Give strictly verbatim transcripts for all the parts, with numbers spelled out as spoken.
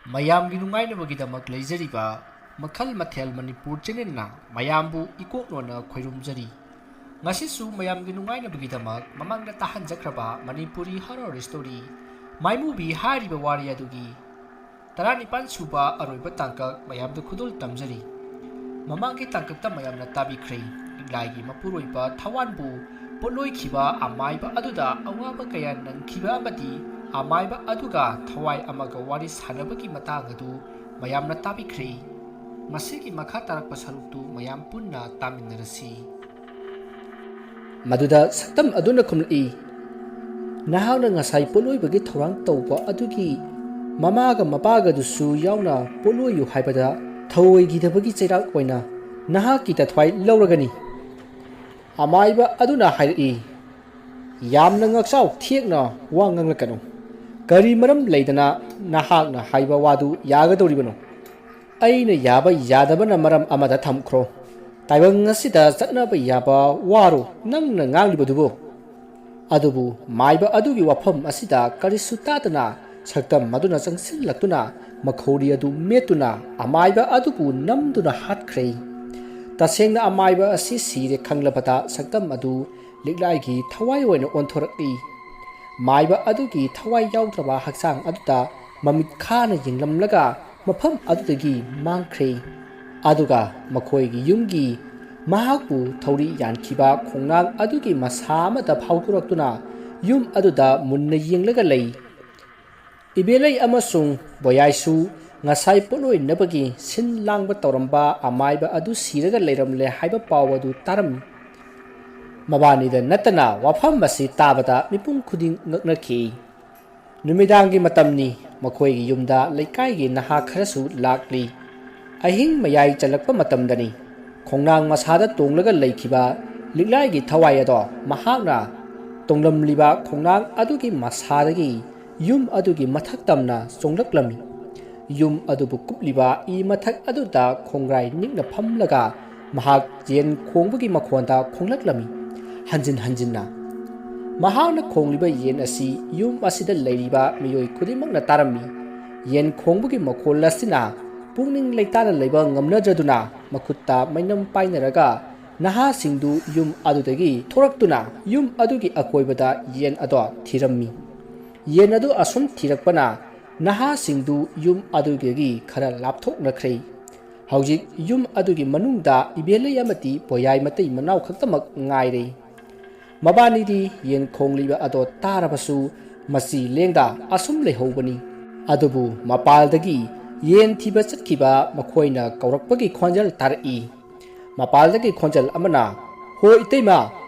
ꯃꯌꯥꯝꯒꯤ ꯅꯨꯡꯉꯥꯏꯅꯕꯒꯤꯗꯃꯛ ꯂꯩꯖꯔꯤꯕ ꯃꯈꯜ ꯃꯊꯦꯜ ꯃꯅꯤꯄꯨꯔ ꯆꯦꯅꯦꯜꯅ ꯃꯌꯥꯝꯕꯨ ꯏꯀꯣꯛꯅꯣꯅ ꯈꯣꯏꯔꯨꯝꯖꯔꯤ꯫ ꯉꯁꯤꯁꯨ ꯃꯌꯥꯝꯒꯤ ꯅꯨꯡꯉꯥꯏꯅꯕꯒꯤꯗꯃꯛ ꯃꯃꯥꯡꯗ ꯇꯥꯍꯟꯖꯈ꯭ꯔꯕ ꯃꯅꯤꯄꯨꯔꯤ ꯍꯣꯔꯔ ꯁ꯭ꯇꯣꯔꯤ ꯃꯥꯏꯃꯨꯕꯤ ꯍꯥꯏꯔꯤꯕ ꯋꯥꯔꯤ ꯑꯗꯨꯒꯤ ꯇꯔꯥꯅꯤꯄꯥꯟ ꯁꯨꯕ ꯑꯔꯣꯏꯕ ꯇꯥꯡꯀꯛ ꯃꯌꯥꯝꯗ ꯈꯨꯗꯣꯜ ꯇꯝꯖꯔꯤ꯫ ꯃꯃꯥꯡꯒꯤ ꯇꯥꯡꯀꯛꯇ ꯃꯌꯥꯝꯅ ꯇꯥꯕꯤꯈ꯭ꯔꯦ, ꯂꯤꯛꯂꯥꯏꯒꯤ ꯃꯄꯨꯔꯣꯏꯕ ꯊꯋꯥꯟꯕꯨ ꯄꯣꯠꯂꯣꯏꯈꯤꯕ ꯑꯃꯥꯏꯕ ꯑꯗꯨꯗ ꯑꯋꯥꯕ ꯀꯌꯥ ꯅꯪꯈꯤꯕ ꯑꯃꯗꯤ ꯑꯃꯥꯏꯕ ꯑꯗꯨꯒ ꯊꯋꯥꯏ ꯑꯃꯒ ꯋꯥꯔꯤ ꯁꯥꯟꯅꯕꯒꯤ ꯃꯇꯥꯡ ꯑꯗꯨ ꯃꯌꯥꯝꯅ ꯇꯥꯕꯤꯈ꯭ꯔꯦ꯫ ꯃꯁꯤꯒꯤ ꯃꯈꯥ ꯇꯥꯔꯛꯄ ꯁꯔꯨꯛꯇꯨ ꯃꯌꯥꯝ ꯄꯨꯟꯅ ꯇꯥꯃꯤꯟꯅꯔꯁꯤ꯫ ꯃꯗꯨꯗ ꯁꯛꯇꯝ ꯑꯗꯨꯅ ꯈꯨꯝꯂꯛꯏ, "ꯅꯍꯥꯛꯅ ꯉꯁꯥꯏ ꯄꯣꯠꯂꯣꯏꯕꯒꯤ ꯊꯧꯔꯥꯡ ꯇꯧꯕ ꯑꯗꯨꯒꯤ ꯃꯃꯥꯒ ꯃꯄꯥꯒꯗꯨꯁꯨ ꯌꯥꯎꯅ ꯄꯣꯠꯂꯣꯏꯌꯨ ꯍꯥꯏꯕꯗ ꯊꯧꯑꯣꯏꯈꯤꯗꯕꯒꯤ ꯆꯩꯔꯥꯛ ꯑꯣꯏꯅ ꯅꯍꯥꯛꯀꯤ ꯇꯊ꯭ꯋꯥꯏ ꯂꯧꯔꯒꯅꯤ꯫" ꯑꯃꯥꯏꯕ ꯑꯗꯨꯅ ꯍꯥꯏꯔꯛꯏ, "ꯌꯥꯝꯅ ꯉꯛꯆꯥꯎ ꯊꯦꯛꯅ ꯋꯥ ꯉꯥꯡꯂꯛꯀꯅꯨ꯫ ꯀꯔꯤ ꯃꯔꯝ ꯂꯩꯗꯅ ꯅꯍꯥꯛꯅ ꯍꯥꯏꯕ ꯋꯥꯗꯨ ꯌꯥꯒꯗꯧꯔꯤꯕꯅꯣ? ꯑꯩꯅ ꯌꯥꯕ ꯌꯥꯗꯕꯅ ꯃꯔꯝ ꯑꯃꯗ ꯊꯝꯈ꯭ꯔꯣ꯫ ꯇꯥꯏꯕꯪ ꯑꯁꯤꯗ ꯆꯠꯅꯕ ꯌꯥꯕ ꯋꯥꯔꯣ ꯅꯪꯅ ꯉꯥꯡꯂꯤꯕꯗꯨꯕꯨ?" ꯑꯗꯨꯕꯨ ꯃꯥꯏꯕ ꯑꯗꯨꯒꯤ ꯋꯥꯐꯝ ꯑꯁꯤꯗ ꯀꯔꯤꯁꯨ ꯇꯥꯗꯅ ꯁꯛꯇꯝ ꯑꯗꯨꯅ ꯆꯪꯁꯤꯜꯂꯛꯇꯨꯅ ꯃꯈꯧꯔꯤ ꯑꯗꯨ ꯃꯦꯠꯇꯨꯅ ꯑꯃꯥꯏꯕ ꯑꯗꯨꯕꯨ ꯅꯝꯗꯨꯅ ꯍꯥꯠꯈ꯭ꯔꯦ꯫ ꯇꯁꯦꯡꯅ ꯑꯃꯥꯏꯕ ꯑꯁꯤ ꯁꯤꯔꯦ ꯈꯪꯂꯕꯗ ꯁꯛꯇꯝ ꯑꯗꯨ ꯂꯤꯛꯂꯥꯏꯒꯤ ꯊꯋꯥꯏ ꯑꯣꯏꯅ ꯑꯣꯟꯊꯣꯔꯛꯂꯤ꯫ ꯃꯥꯏꯕ ꯑꯗꯨꯒꯤ ꯊꯋꯥꯏ ꯌꯥꯎꯗ꯭ꯔꯕ ꯍꯛꯆꯥꯡ ꯑꯗꯨꯗ ꯃꯃꯤꯠ ꯈꯥꯅ ꯌꯦꯡꯂꯝꯂꯒ ꯃꯐꯝ ꯑꯗꯨꯗꯒꯤ ꯃꯥꯡꯈ꯭ꯔꯦ꯫ ꯑꯗꯨꯒ ꯃꯈꯣꯏꯒꯤ ꯌꯨꯝꯒꯤ ꯃꯍꯥꯛꯄꯨ ꯊꯧꯔꯤ ꯌꯥꯟꯈꯤꯕ ꯈꯣꯡꯅꯥꯡ ꯑꯗꯨꯒꯤ ꯃꯁꯥ ꯑꯃꯗ ꯐꯥꯎꯗꯣꯔꯛꯇꯨꯅ ꯌꯨꯝ ꯑꯗꯨꯗ ꯃꯨꯟꯅ ꯌꯦꯡꯂꯒ ꯂꯩ꯫ ꯏꯕꯦꯂꯩ ꯑꯃꯁꯨꯡ ꯕꯣꯌꯥꯏꯁꯨ ꯉꯁꯥꯏ ꯄꯣꯠꯂꯣꯏꯅꯕꯒꯤ ꯁꯤꯟ ꯂꯥꯡꯕ ꯇꯧꯔꯝꯕ ꯑꯃꯥꯏꯕ ꯑꯗꯨ ꯁꯤꯔꯒ ꯂꯩꯔꯝꯂꯦ ꯍꯥꯏꯕ ꯄꯥꯎ ꯑꯗꯨ ꯇꯥꯔꯝꯃꯤ꯫ ꯃꯕꯥꯅꯤꯗ ꯅꯠꯇꯅ ꯋꯥꯐꯝ ꯑꯁꯤ ꯇꯥꯕꯗ ꯃꯤꯄꯨꯝ ꯈꯨꯗꯤꯡ ꯉꯛꯅꯈꯤ꯫ ꯅꯨꯃꯤꯗꯥꯡꯒꯤ ꯃꯇꯝꯅꯤ꯫ ꯃꯈꯣꯏꯒꯤ ꯌꯨꯝꯗ ꯂꯩꯀꯥꯏꯒꯤ ꯅꯍꯥ ꯈꯔꯁꯨ ꯂꯥꯛꯂꯤ꯫ ꯑꯍꯤꯡ ꯃꯌꯥꯏ ꯆꯜꯂꯛꯄ ꯃꯇꯝꯗꯅꯤ꯫ ꯈꯣꯡꯅꯥꯡ ꯃꯁꯥꯗ ꯇꯣꯡꯂꯒ ꯂꯩꯈꯤꯕ ꯂꯤꯛꯂꯥꯏꯒꯤ ꯊꯋꯥꯏ ꯑꯗꯣ ꯃꯍꯥꯛꯅ ꯇꯣꯡꯂꯝꯂꯤꯕ ꯈꯣꯡꯅꯥꯡ ꯑꯗꯨꯒꯤ ꯃꯁꯥꯗꯒꯤ ꯌꯨꯝ ꯑꯗꯨꯒꯤ ꯃꯊꯛ ꯇꯝꯅ ꯆꯣꯡꯂꯛꯂꯝꯃꯤ꯫ ꯌꯨꯝ ꯑꯗꯨꯕꯨ ꯀꯨꯞꯂꯤꯕ ꯏ ꯃꯊꯛ ꯑꯗꯨꯗ ꯈꯣꯡꯒ꯭ꯔꯥꯏ ꯅꯤꯛꯅ ꯐꯝꯂꯒ ꯃꯍꯥꯛ ꯌꯦꯟ ꯈꯣꯡꯕꯒꯤ ꯃꯈꯣꯟꯗ ꯈꯣꯡꯂꯛꯂꯝꯃꯤ꯫ ꯍꯟꯖꯤꯟ ꯍꯟꯖꯤꯟꯅ ꯃꯍꯥꯛꯅ ꯈꯣꯡꯂꯤꯕ ꯌꯦꯟ ꯑꯁꯤ ꯌꯨꯝ ꯑꯁꯤꯗ ꯂꯩꯔꯤꯕ ꯃꯤꯑꯣꯏ ꯈꯨꯗꯤꯡꯃꯛꯅ ꯇꯥꯔꯝꯃꯤ꯫ ꯌꯦꯟ ꯈꯣꯡꯕꯒꯤ ꯃꯈꯣꯜ ꯑꯁꯤꯅ ꯄꯨꯛꯅꯤꯡ ꯂꯩꯇꯥꯅ ꯂꯩꯕ ꯉꯝꯅꯗ꯭ꯔꯗꯨꯅ ꯃꯈꯨꯠꯇ ꯃꯩꯅꯝ ꯄꯥꯏꯅꯔꯒ ꯅꯍꯥꯁꯤꯡꯗꯨ ꯌꯨꯝ ꯑꯗꯨꯗꯒꯤ ꯊꯣꯔꯛꯇꯨꯅ ꯌꯨꯝ ꯑꯗꯨꯒꯤ ꯑꯀꯣꯏꯕꯗ ꯌꯦꯟ ꯑꯗꯣ ꯊꯤꯔꯝꯃꯤ꯫ ꯌꯦꯟ ꯑꯗꯨ ꯑꯁꯨꯝ ꯊꯤꯔꯛꯄꯅ ꯅꯍꯥꯁꯤꯡꯗꯨ ꯌꯨꯝ ꯑꯗꯨꯗꯒꯤ ꯈꯔ ꯂꯥꯞꯊꯣꯛꯅꯈ꯭ꯔꯦ꯫ ꯍꯧꯖꯤꯛ ꯌꯨꯝ ꯑꯗꯨꯒꯤ ꯃꯅꯨꯡꯗ ꯏꯕꯦꯂꯩ ꯑꯃꯗꯤ ꯕꯣꯌꯥꯏ ꯃꯇꯩ ꯃꯅꯥꯎ ꯈꯛꯇꯃꯛ ꯉꯥꯏꯔꯦ꯫ ꯃꯕꯥꯅꯤꯗꯤ ꯌꯦꯟ ꯈꯣꯡꯂꯤꯕ ꯑꯗꯣ ꯇꯥꯔꯕꯁꯨ ꯃꯆꯤ ꯂꯦꯡꯗ ꯑꯁꯨꯝ ꯂꯩꯍꯧꯕꯅꯤ꯫ ꯑꯗꯨꯕꯨ ꯃꯄꯥꯜꯗꯒꯤ ꯌꯦꯟ ꯊꯤꯕ ꯆꯠꯈꯤꯕ ꯃꯈꯣꯏꯅ ꯀꯧꯔꯛꯄꯒꯤ ꯈꯣꯟꯖꯦꯜ ꯇꯥꯔꯛꯏ꯫ ꯃꯄꯥꯜꯗꯒꯤ ꯈꯣꯟꯖꯦꯜ ꯑꯃꯅ, "ꯍꯣ ꯏꯇꯩꯃ,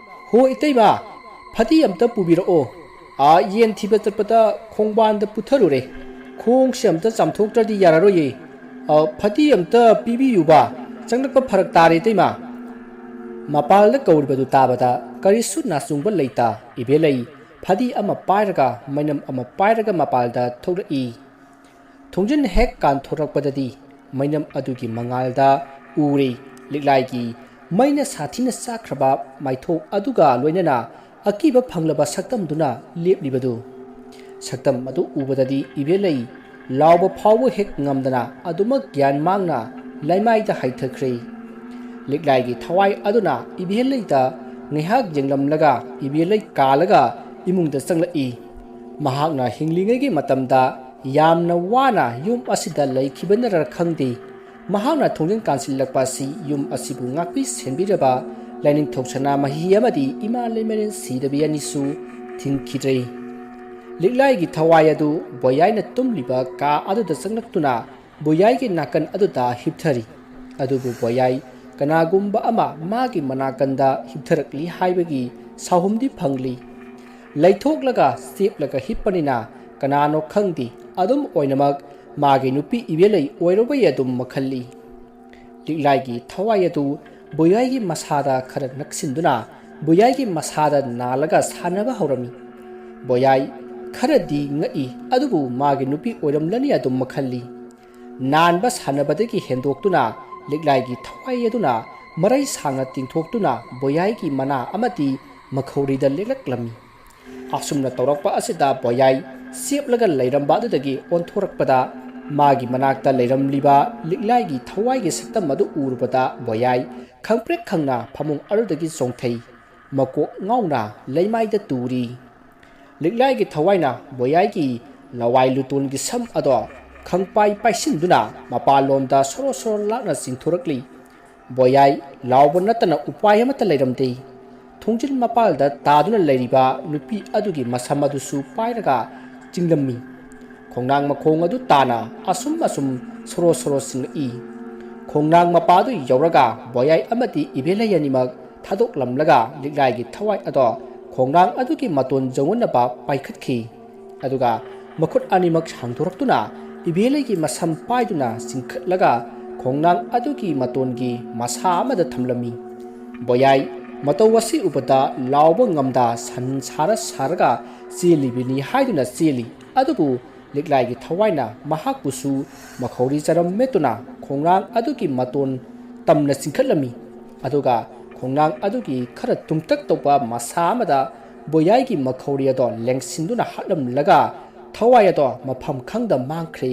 ꯍꯣ ꯏꯇꯩꯃ, ꯐꯗꯤ ꯑꯝꯇ ꯄꯨꯕꯤꯔꯛꯑꯣ꯫ ꯑꯥ ꯌꯦꯟ ꯊꯤꯕ ꯆꯠꯄꯗ ꯈꯣꯡꯕꯥꯟꯗ ꯄꯨꯊꯔꯨꯔꯦ꯫ ꯈꯣꯡꯁꯦ ꯑꯝꯇ ꯆꯥꯝꯊꯣꯛꯇ꯭ꯔꯗꯤ ꯌꯥꯔꯔꯣꯏꯌꯦ꯫ ꯑ, ꯐꯗꯤ ꯑꯝꯇ ꯄꯤꯕꯤꯌꯨꯕ, ꯆꯪꯂꯛꯄ ꯐꯔꯛ ꯇꯥꯔꯦ ꯏꯇꯩꯃ꯫" ꯃꯄꯥꯜꯗ ꯀꯧꯔꯤꯕꯗꯨ ꯇꯥꯕꯗ ꯀꯔꯤꯁꯨ ꯅꯥꯆꯨꯡꯕ ꯂꯩꯇ ꯏꯕꯦꯂꯩ ꯐꯗꯤ ꯑꯃ ꯄꯥꯏꯔꯒ ꯃꯩꯅꯝ ꯑꯃ ꯄꯥꯏꯔꯒ ꯃꯄꯥꯜꯗ ꯊꯣꯛꯂꯛꯏ꯫ ꯊꯣꯡꯖꯤꯟ ꯍꯦꯛ ꯀꯥꯟꯊꯣꯔꯛꯄꯗꯗꯤ ꯃꯩꯅꯝ ꯑꯗꯨꯒꯤ ꯃꯉꯥꯜꯗ ꯎꯔꯦ ꯂꯤꯛꯂꯥꯏꯒꯤ ꯃꯩꯅ ꯁꯥꯊꯤꯅ ꯆꯥꯛꯈ꯭ꯔꯕ ꯃꯥꯏꯊꯣꯡ ꯑꯗꯨꯒ ꯂꯣꯏꯅꯅ ꯑꯀꯤꯕ ꯐꯪꯂꯕ ꯁꯛꯇꯝꯗꯨꯅ ꯂꯦꯞꯂꯤꯕꯗꯨ꯫ ꯁꯛꯇꯝ ꯑꯗꯨ ꯎꯕꯗꯗꯤ ꯏꯕꯦꯂꯩ ꯂꯥꯎꯕ ꯐꯥꯎꯕ ꯍꯦꯛ ꯉꯝꯗꯅ ꯑꯗꯨꯃꯛ ꯒ꯭ꯌꯥꯟ ꯃꯥꯡꯅ ꯂꯩꯃꯥꯏꯗ ꯍꯥꯏꯊꯈ꯭ꯔꯦ꯫ ꯂꯤꯛꯂꯥꯏꯒꯤ ꯊꯋꯥꯏ ꯑꯗꯨꯅ ꯏꯕꯦꯂꯩꯗ ꯉꯥꯏꯍꯥꯛ ꯌꯦꯡꯂꯝꯂꯒ ꯏꯕꯦꯂꯩ ꯀꯥꯜꯂꯒ ꯏꯃꯨꯡꯗ ꯆꯪꯂꯛꯏ꯫ ꯃꯍꯥꯛꯅ ꯍꯤꯡꯂꯤꯉꯩꯒꯤ ꯃꯇꯝꯗ ꯌꯥꯝꯅ ꯋꯥꯅ ꯌꯨꯝ ꯑꯁꯤꯗ ꯂꯩꯈꯤꯕꯅꯔ ꯈꯪꯗꯦ, ꯃꯍꯥꯛꯅ ꯊꯣꯡꯖꯤꯟ ꯀꯥꯟꯁꯤꯜꯂꯛꯄ ꯑꯁꯤ ꯌꯨꯝ ꯑꯁꯤꯕꯨ ꯉꯥꯛꯄꯤ ꯁꯦꯟꯕꯤꯔꯕ ꯂꯥꯏꯅꯤꯡꯊꯧ ꯁꯅꯥꯃꯍꯤ ꯑꯃꯗꯤ ꯏꯃꯥ ꯂꯩꯃꯔꯦꯟ ꯁꯤꯗꯕꯤ ꯑꯅꯤꯁꯨ ꯊꯤꯡꯈꯤꯗ꯭ꯔꯦ꯫ ꯂꯤꯛꯂꯥꯏꯒꯤ ꯊꯋꯥꯏ ꯑꯗꯨ ꯕꯣꯌꯥꯏꯅ ꯇꯨꯝꯂꯤꯕ ꯀꯥ ꯑꯗꯨꯗ ꯆꯪꯂꯛꯇꯨꯅ ꯕꯣꯌꯥꯏꯒꯤ ꯅꯥꯀꯟ ꯑꯗꯨꯗ ꯍꯤꯞꯊꯔꯤ꯫ ꯑꯗꯨꯕꯨ ꯕꯣꯌꯥꯏ ꯀꯅꯥꯒꯨꯝꯕ ꯑꯃ ꯃꯥꯒꯤ ꯃꯅꯥꯀꯟꯗ ꯍꯤꯞꯊꯔꯛꯂꯤ ꯍꯥꯏꯕꯒꯤ ꯁꯥꯍꯨꯝꯗꯤ ꯐꯪꯂꯤ꯫ ꯂꯩꯊꯣꯛꯂꯒ ꯆꯦꯞꯂꯒ ꯍꯤꯞꯄꯅꯤꯅ ꯀꯅꯥꯅꯣ ꯈꯪꯗꯦ, ꯑꯗꯨꯝ ꯑꯣꯏꯅꯃꯛ ꯃꯥꯒꯤ ꯅꯨꯄꯤ ꯏꯕꯦꯂꯩ ꯑꯣꯏꯔꯕ ꯌꯥꯏ ꯑꯗꯨꯝ ꯃꯈꯜꯂꯤ꯫ ꯂꯤꯛꯂꯥꯏꯒꯤ ꯊꯋꯥꯏ ꯑꯗꯨ ꯕꯣꯌꯥꯏꯒꯤ ꯃꯁꯥꯗ ꯈꯔ ꯅꯛꯁꯤꯟꯗꯨꯅ ꯕꯣꯌꯥꯏꯒꯤ ꯃꯁꯥꯗ ꯅꯥꯜꯂꯒ ꯁꯥꯟꯅꯕ ꯍꯧꯔꯝꯃꯤ꯫ ꯕꯣꯌꯥꯏ ꯈꯔꯗꯤ ꯉꯛꯏ, ꯑꯗꯨꯕꯨ ꯃꯥꯒꯤ ꯅꯨꯄꯤ ꯑꯣꯏꯔꯝꯂꯅꯤ ꯑꯗꯨꯝ ꯃꯈꯜꯂꯤ꯫ ꯅꯥꯟꯕ ꯁꯥꯟꯅꯕꯗꯒꯤ ꯍꯦꯟꯗꯣꯛꯇꯨꯅ ꯂꯤꯛꯂꯥꯏꯒꯤ ꯊꯋꯥꯏ ꯑꯗꯨꯅ ꯃꯔꯩ ꯁꯥꯡꯅ ꯇꯤꯡꯊꯣꯛꯇꯨꯅ ꯕꯣꯌꯥꯏꯒꯤ ꯃꯅꯥ ꯑꯃꯗꯤ ꯃꯈꯧꯔꯤꯗ ꯂꯦꯛꯂꯛꯂꯝꯃꯤ꯫ ꯑꯁꯨꯝꯅ ꯇꯧꯔꯛꯄ ꯑꯁꯤꯗ ꯕꯣꯌꯥꯏ ꯆꯦꯞꯂꯒ ꯂꯩꯔꯝꯕ ꯑꯗꯨꯗꯒꯤ ꯑꯣꯟꯊꯣꯔꯛꯄꯗ ꯃꯥꯒꯤ ꯃꯅꯥꯛꯇ ꯂꯩꯔꯝꯂꯤꯕ ꯂꯤꯛꯂꯥꯏꯒꯤ ꯊꯋꯥꯏꯒꯤ ꯁꯛꯇꯝ ꯑꯗꯨ ꯎꯔꯨꯕꯗ ꯕꯣꯌꯥꯏ ꯈꯪꯄ꯭ꯔꯦꯛ ꯈꯪꯅ ꯐꯃꯨꯡ ꯑꯗꯨꯗꯒꯤ ꯆꯣꯡꯊꯩ꯫ ꯃꯀꯣꯛ ꯉꯥꯎꯅ ꯂꯩꯃꯥꯏꯗ ꯇꯨꯔꯤ꯫ ꯂꯤꯛꯂꯥꯏꯒꯤ ꯊꯋꯥꯏꯅ ꯕꯣꯌꯥꯏꯒꯤ ꯂꯋꯥꯏ ꯂꯨꯇꯣꯟꯒꯤ ꯁꯝ ꯑꯗꯣ ꯈꯪꯄꯥꯏ ꯄꯥꯏꯁꯤꯟꯗꯨꯅ ꯃꯄꯥꯟꯂꯣꯝꯗ ꯁꯣꯔꯣ ꯁꯣꯔꯣ ꯂꯥꯛꯅ ꯆꯤꯡꯊꯣꯔꯛꯂꯤ꯫ ꯕꯣꯌꯥꯏ ꯂꯥꯎꯕ ꯅꯠꯇꯅ ꯎꯄꯥꯏ ꯑꯃꯠꯇ ꯂꯩꯔꯝꯗꯦ꯫ ꯊꯣꯡꯖꯤꯜ ꯃꯄꯥꯜꯗ ꯇꯥꯗꯨꯅ ꯂꯩꯔꯤꯕ ꯅꯨꯄꯤ ꯑꯗꯨꯒꯤ ꯃꯁꯝ ꯑꯗꯨꯁꯨ ꯄꯥꯏꯔꯒ ꯆꯤꯡꯂꯝꯃꯤ꯫ ꯈꯣꯡꯅꯥꯡ ꯃꯈꯣꯡ ꯑꯗꯨ ꯇꯥꯅ ꯑꯁꯨꯝ ꯑꯁꯨꯝ ꯁꯣꯔꯣ ꯁꯣꯔꯣ ꯆꯤꯡꯂꯛꯏ꯫ ꯈꯣꯡꯅꯥꯡ ꯃꯄꯥ ꯑꯗꯨ ꯌꯧꯔꯒ ꯕꯣꯌꯥꯏ ꯑꯃꯗꯤ ꯏꯕꯦꯂꯩ ꯑꯅꯤꯃꯛ ꯊꯥꯗꯣꯛꯂꯝꯂꯒ ꯂꯤꯛꯂꯥꯏꯒꯤ ꯊꯋꯥꯏ ꯑꯗꯣ ꯈꯣꯡꯅꯥꯡ ꯑꯗꯨꯒꯤ ꯃꯇꯣꯟ ꯌꯧꯅꯅꯕ ꯄꯥꯏꯈꯠꯈꯤ꯫ ꯑꯗꯨꯒ ꯃꯈꯨꯠ ꯑꯅꯤꯃꯛ ꯁꯥꯡꯗꯣꯔꯛꯇꯨꯅ ꯏꯕꯦꯂꯩꯒꯤ ꯃꯁꯝ ꯄꯥꯏꯗꯨꯅ ꯆꯤꯡꯈꯠꯂꯒ ꯈꯣꯡꯅꯥꯡ ꯑꯗꯨꯒꯤ ꯃꯇꯣꯟꯒꯤ ꯃꯁꯥ ꯑꯃꯗ ꯊꯝꯂꯝꯃꯤ꯫ ꯕꯣꯌꯥꯏ ꯃꯇꯧ ꯑꯁꯤ ꯎꯕꯗ ꯂꯥꯎꯕ ꯉꯝꯗ ꯁꯟ ꯁꯥꯔ ꯁꯥꯔꯒ ꯆꯦꯜꯂꯤꯕꯅꯤ ꯍꯥꯏꯗꯨꯅ ꯆꯦꯜꯂꯤ꯫ ꯑꯗꯨꯕꯨ ꯂꯤꯛꯂꯥꯏꯒꯤ ꯊꯋꯥꯏꯅ ꯃꯍꯥꯛꯄꯨꯁꯨ ꯃꯈꯧꯔꯤ ꯆꯔꯝ ꯃꯦꯠꯇꯨꯅ ꯈꯣꯡꯅꯥꯡ ꯑꯗꯨꯒꯤ ꯃꯇꯣꯟ ꯇꯝꯅ ꯆꯤꯡꯈꯠꯂꯝꯃꯤ꯫ ꯑꯗꯨꯒ ꯈꯣꯡꯅꯥꯡ ꯑꯗꯨꯒꯤ ꯈꯔ ꯇꯨꯝꯇꯛ ꯇꯧꯕ ꯃꯁꯥ ꯑꯃꯗ ꯕꯣꯌꯥꯏꯒꯤ ꯃꯈꯧꯔꯤ ꯑꯗꯣ ꯂꯦꯡꯁꯤꯟꯗꯨꯅ ꯍꯥꯠꯂꯝꯂꯒ ꯊꯋꯥꯏ ꯑꯗꯣ ꯃꯐꯝ ꯈꯪꯗ ꯃꯥꯡꯈ꯭ꯔꯦ꯫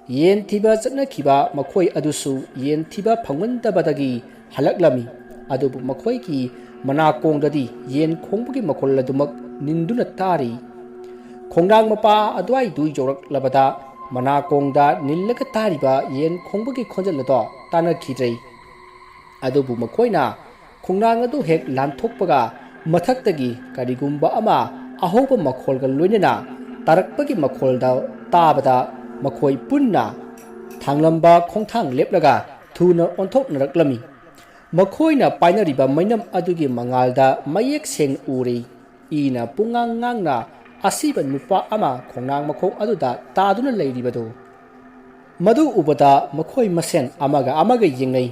ꯌꯦꯟ ꯊꯤꯕ ꯆꯠꯅꯈꯤꯕ ꯃꯈꯣꯏ ꯑꯗꯨꯁꯨ ꯌꯦꯟ ꯊꯤꯕ ꯐꯪꯃꯟꯗꯕꯗꯒꯤ ꯍꯜꯂꯛꯂꯝꯃꯤ꯫ ꯑꯗꯨꯕꯨ ꯃꯈꯣꯏꯒꯤ ꯃꯅꯥꯀꯣꯡꯗꯗꯤ ꯌꯦꯟ ꯈꯣꯡꯕꯒꯤ ꯃꯈꯣꯜ ꯑꯗꯨꯃꯛ ꯅꯤꯟꯗꯨꯅ ꯇꯥꯔꯤ꯫ ꯈꯣꯡꯅꯥꯡ ꯃꯄꯥ ꯑꯗꯨꯋꯥꯏꯗꯨ ꯌꯧꯔꯛꯂꯕꯗ ꯃꯅꯥꯀꯣꯡꯗ ꯅꯤꯜꯂꯒ ꯇꯥꯔꯤꯕ ꯌꯦꯟ ꯈꯣꯡꯕꯒꯤ ꯈꯣꯟꯖꯦꯜ ꯑꯗꯣ ꯇꯥꯅꯈꯤꯗ꯭ꯔꯦ꯫ ꯑꯗꯨꯕꯨ ꯃꯈꯣꯏꯅ ꯈꯣꯡꯅꯥꯡ ꯑꯗꯨ ꯍꯦꯛ ꯂꯥꯟꯊꯣꯛꯄꯒ ꯃꯊꯛꯇꯒꯤ ꯀꯔꯤꯒꯨꯝꯕ ꯑꯃ ꯑꯍꯧꯕ ꯃꯈꯣꯜꯒ ꯂꯣꯏꯅꯅ ꯇꯥꯔꯛꯄꯒꯤ ꯃꯈꯣꯜꯗ ꯇꯥꯕꯗ ꯃꯈꯣꯏ ꯄꯨꯟꯅ ꯊꯥꯡꯂꯝꯕ ꯈꯣꯡꯊꯥꯡ ꯂꯦꯞꯂꯒ ꯊꯨꯅ ꯑꯣꯟꯊꯣꯛꯅꯔꯛꯂꯝꯃꯤ꯫ ꯃꯈꯣꯏꯅ ꯄꯥꯏꯅꯔꯤꯕ ꯃꯩꯅꯝ ꯑꯗꯨꯒꯤ ꯃꯉꯥꯜꯗ ꯃꯌꯦꯛ ꯁꯦꯡꯅ ꯎꯔꯤ꯫ ꯏꯅ ꯄꯨꯡꯉꯥꯡ ꯉꯥꯡꯅ ꯑꯁꯤꯕ ꯅꯨꯄꯥ ꯑꯃ ꯈꯣꯡꯅꯥꯡ ꯃꯈꯣꯡ ꯑꯗꯨꯗ ꯇꯥꯗꯨꯅ ꯂꯩꯔꯤꯕꯗꯨ꯫ ꯃꯗꯨ ꯎꯕꯗ ꯃꯈꯣꯏ ꯃꯁꯦꯟ ꯑꯃꯒ ꯑꯃꯒ ꯌꯦꯡꯅꯩ꯫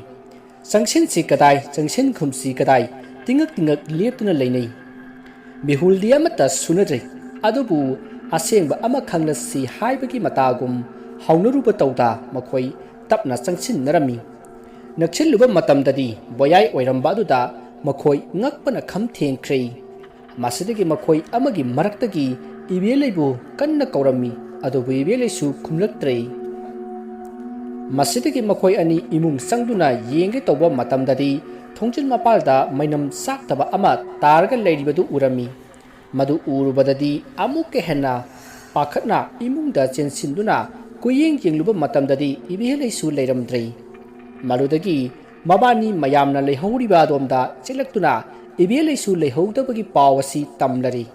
ꯆꯪꯁꯤꯟꯁꯤ ꯀꯗꯥꯏ, ꯆꯪꯁꯤꯟ ꯈꯨꯝꯁꯤ ꯀꯗꯥꯏ, ꯇꯤꯡꯉꯛ ꯇꯤꯡꯉꯛ ꯂꯦꯞꯇꯨꯅ ꯂꯩꯅꯩ꯫ ꯃꯤꯍꯨꯜꯗꯤ ꯑꯃꯠꯇ ꯁꯨꯅꯗ꯭ꯔꯤ꯫ ꯑꯗꯨꯕꯨ ꯑꯁꯦꯡꯕ ꯑꯃ ꯈꯪꯂꯁꯤ ꯍꯥꯏꯕꯒꯤ ꯃꯇꯥꯒꯨꯝ ꯍꯧꯅꯔꯨꯕ ꯇꯧꯗ ꯃꯈꯣꯏ ꯇꯞꯅ ꯆꯪꯁꯤꯟꯅꯔꯝꯃꯤ꯫ ꯅꯛꯁꯤꯜꯂꯨꯕ ꯃꯇꯝꯗꯗꯤ ꯕꯣꯌꯥꯏ ꯑꯣꯏꯔꯝꯕ ꯑꯗꯨꯗ ꯃꯈꯣꯏ ꯉꯛꯄꯅ ꯈꯝ ꯊꯦꯡꯈ꯭ꯔꯦ꯫ ꯃꯁꯤꯗꯒꯤ ꯃꯈꯣꯏ ꯑꯃꯒꯤ ꯃꯔꯛꯇꯒꯤ ꯏꯕꯦꯂꯩꯕꯨ ꯀꯟꯅ ꯀꯧꯔꯝꯃꯤ꯫ ꯑꯗꯨꯕꯨ ꯏꯕꯦꯂꯩꯁꯨ ꯈꯨꯝꯂꯛꯇ꯭ꯔꯦ꯫ ꯃꯁꯤꯗꯒꯤ ꯃꯈꯣꯏ ꯑꯅꯤ ꯏꯃꯨꯡ ꯆꯪꯗꯨꯅ ꯌꯦꯡꯒꯦ ꯇꯧꯕ ꯃꯇꯝꯗꯗꯤ, ꯊꯣꯡꯖꯤꯜ ꯃꯄꯥꯜꯗ ꯃꯩꯅꯝ ꯆꯥꯛꯇꯕ ꯑꯃ ꯇꯥꯔꯒ ꯂꯩꯔꯤꯕꯗꯨ ꯎꯔꯝꯃꯤ꯫ ꯃꯗꯨ ꯎꯔꯨꯕꯗꯗꯤ ꯑꯃꯨꯛꯀ ꯍꯦꯟꯅ ꯄꯥꯈꯠꯅ ꯏꯃꯨꯡꯗ ꯆꯦꯟꯁꯤꯟꯗꯨꯅ ꯀꯨꯌꯦꯡ ꯌꯦꯡꯂꯨꯕ ꯃꯇꯝꯗꯗꯤ ꯏꯕꯦꯂꯩꯁꯨ ꯂꯩꯔꯝꯗ꯭ꯔꯦ꯫ ꯃꯗꯨꯗꯒꯤ ꯃꯕꯥꯅꯤ ꯃꯌꯥꯝꯅ ꯂꯩꯍꯧꯔꯤꯕ ꯑꯗꯣꯝꯗ ꯆꯦꯜꯂꯛꯇꯨꯅ ꯏꯕꯦꯂꯩꯁꯨ ꯂꯩꯍꯧꯗꯕꯒꯤ ꯄꯥꯎ ꯑꯁꯤ ꯇꯝꯂꯔꯤ꯫